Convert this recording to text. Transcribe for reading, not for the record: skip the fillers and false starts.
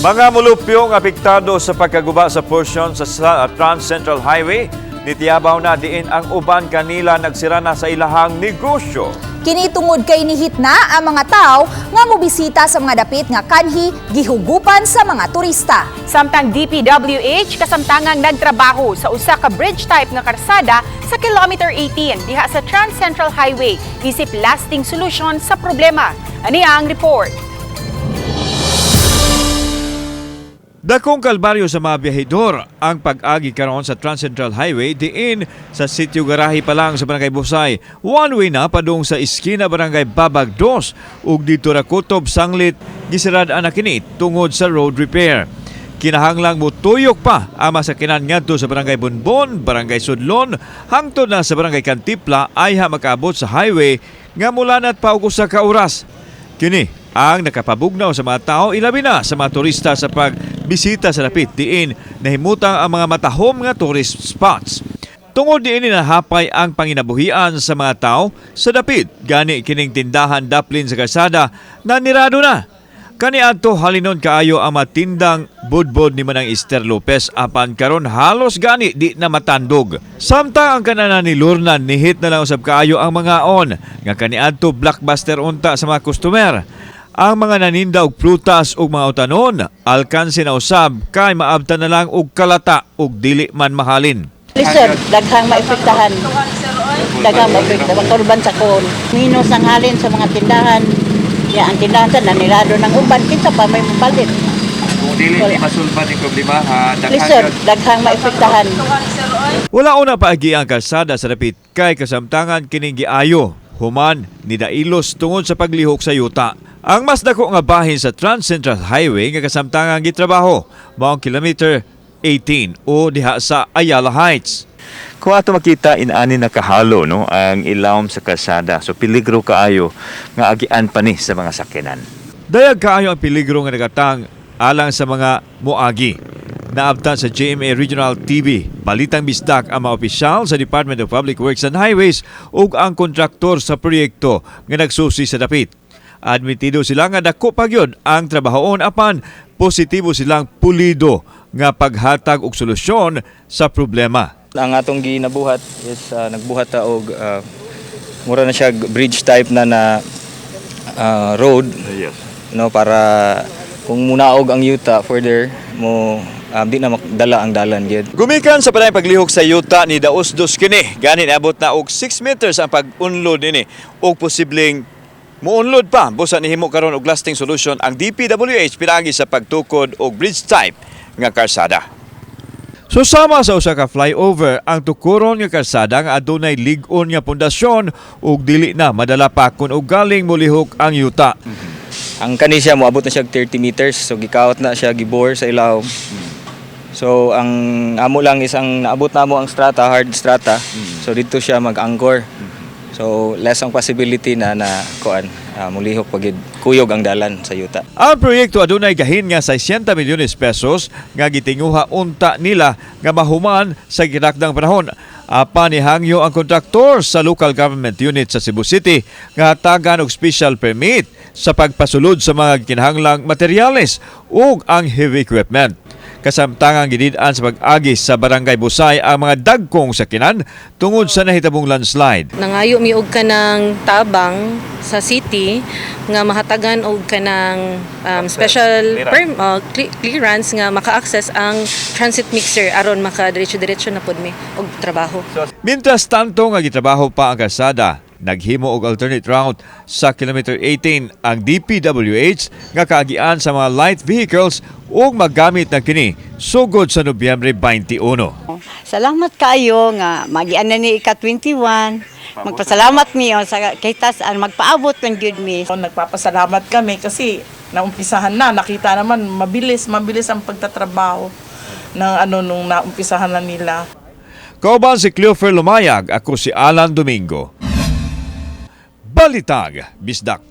Mga mulupyong apektado sa pagkaguba sa portion sa Trans-Central Highway, nitiyabaw na diin ang uban kanila nagsira na sa ilahang negosyo. Kini tungod kay nihit na ang mga tao nga mobisita sa mga dapit nga kanhi gihugupan sa mga turista. Samtang DPWH kasamtangang nagtrabaho sa usa ka bridge type nga karsada sa kilometer 18 diha sa Trans-Central Highway isip lasting solution sa problema. Ani ang report. Dakong kalbaryo sa mga biyahedor ang pag-agi karon sa Trans-Central Highway diin sa sitio Garahi pa lang sa Barangay Busay. One way na padung sa iskina Barangay Babag 2 ug didto ra kutob sanglit gisirad-an na kini tungod sa road repair. Kinahanglang mutuyok pa ang masakinan ngadto sa Barangay Bonbon, Barangay Sudlon, hangtod na sa Barangay Cantipla ay ha makaabot sa highway nga mulanat pa og usa ka oras. Kini ang nakapabugnaw sa mga tao, ilabi na sa mga turista sa pagbisita sa dapit diin nahimutang ang mga matahom nga tourist spots. Tungod niini, nahapay ang panginabuhian sa mga tao sa dapit, gani kining tindahan daplin sa kalsada na nirado na. Kaniadto halinon kaayo ang matindang budbod ni Manang Esther Lopez, apan karon halos gani di na matandog. Samtang ang kananan ni Lorna, nihit na lang usab kaayo ang mga on nga kaniadto blockbuster unta sa mga customer. Ang mga naninda og prutas ug mga utanon, alkanse na usab kay maabtan na lang og kalata ug dili man mahalin. Sir, daghang maepektahan. Daghang maepektahan. Makurban sa kon. Minus ang halin sa mga tindahan. Ya, ang tindahan sa nanirado ng uban, kinsa pa may mapalit. Kung dili ni masulban ni problema ha, Sir, daghang maepektahan. Wala una paagi ang kalsada sa dapit kay kasamtangan kining giayo human ni dailos tungod sa paglihok sa yuta. Ang mas dako nga bahin sa Trans-Central Highway nga kasamtangan gitrabaho mao ang kilometer 18 o diha sa Ayala Heights. Kung ato makita, inani nakahalo, no, ang ilawom sa kalsada. So peligro kaayo nga agian pa ni sa mga sakyanan. Dayag kaayo ang peligro nga nagatang alang sa mga moagi. Naabtan sa GMA Regional TV, Balitang Bisdak, ang mga opisyal sa Department of Public Works and Highways ug ang kontraktor sa proyekto nga nagsusi sa dapit. Admitido sila nga dako pa gyud ang trabahoon, apan positibo silang pulido nga paghatag og solusyon sa problema. Ang atong ginabuhat is nagbuhat ta og mura na siya bridge type na na road, no, para kung munaog ang yuta further mo di na makdala ang dalan gyud. Gumikan sa panay paglihok sa yuta ni daos-dos kini. Gani naabot na og 6 meters ang pag-unlod nini og posibleng muunlod pa busa nihimo karon og lasting solution ang DPWH pinaagi sa pagtukod og bridge type nga karsada. Susama sa usa ka flyover ang tukuron nga karsada nga adunay lig-on nga pundasyon ug dili na madala pa kun og galing molihok ang yuta. Ang kani siya moabot na siya og 30 meters, so gikaot na siya, gibore sa ilawom. So ang amo lang is ang naabot na mo ang strata, hard strata. So dito siya mag-anchor. So less ang possibility na na kuan mulihok pagid kuyog ang dalan sa yuta. Ang proyekto adunay gahin nga 60 milyones pesos nga gitinguha unta nila nga mahuman sa gitakdang panahon. Apan nihangyo ang kontraktor sa local government unit sa Cebu City nga hatagan og special permit sa pagpasulod sa mga kinahanglang materyales ug ang heavy equipment. Kasamtangang gidid-an sa pag-agi sa Barangay Busay ang mga dagkong sakinan tungod sa nahitabong landslide. Nangayo mi og kanang tabang sa city nga mahatagan og kanang special clearance nga maka-access ang transit mixer aron maka diretso-diretso na pud mi og trabaho. Mientras tanto nga gitrabaho pa ang kalsada, naghimo og alternate route sa kilometer 18 ang DPWH nga kaagian sa mga light vehicles ug magamit na kini sugod sa Nobyembre 21. Salamat kayo nga magian na ni ika 21. Magpasalamat mi oh, sa kitas ang magpaabot ng gyud mi. So, nagpapasalamat kami kasi naumpisahan na, nakita naman mabilis, mabilis ang pagtatrabaho ng ano nung naumpisahan na nila. Kauban si Cleofer Lumayag, ako si Alan Domingo. Balitag, Bisdak.